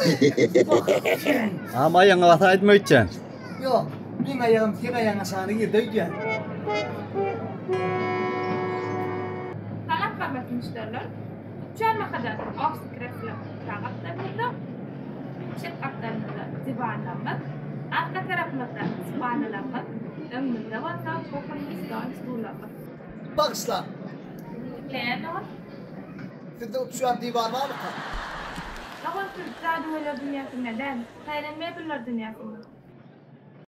Agam aýagyňa basaýdym öýtýän. Ýok, meň aýagym seň aýagyň aşagyna girdi öýdýän. Salam hormatly müşderiler! Uçýan mahadan ofis kreslo sag gapdalymyzda, çep gapdalymyzda diwanlarymyz, arka tarapymyzda spalnylarymyz, öňümizde bolsa kuhonnyý stol stullarymyz. Bagyşlaň. Diňleýän dogan. Sizde uçýan diwan barmyka? Dogan siz jadygöýler dünýäsinde däl, saýlan mebeller dünýäsinde.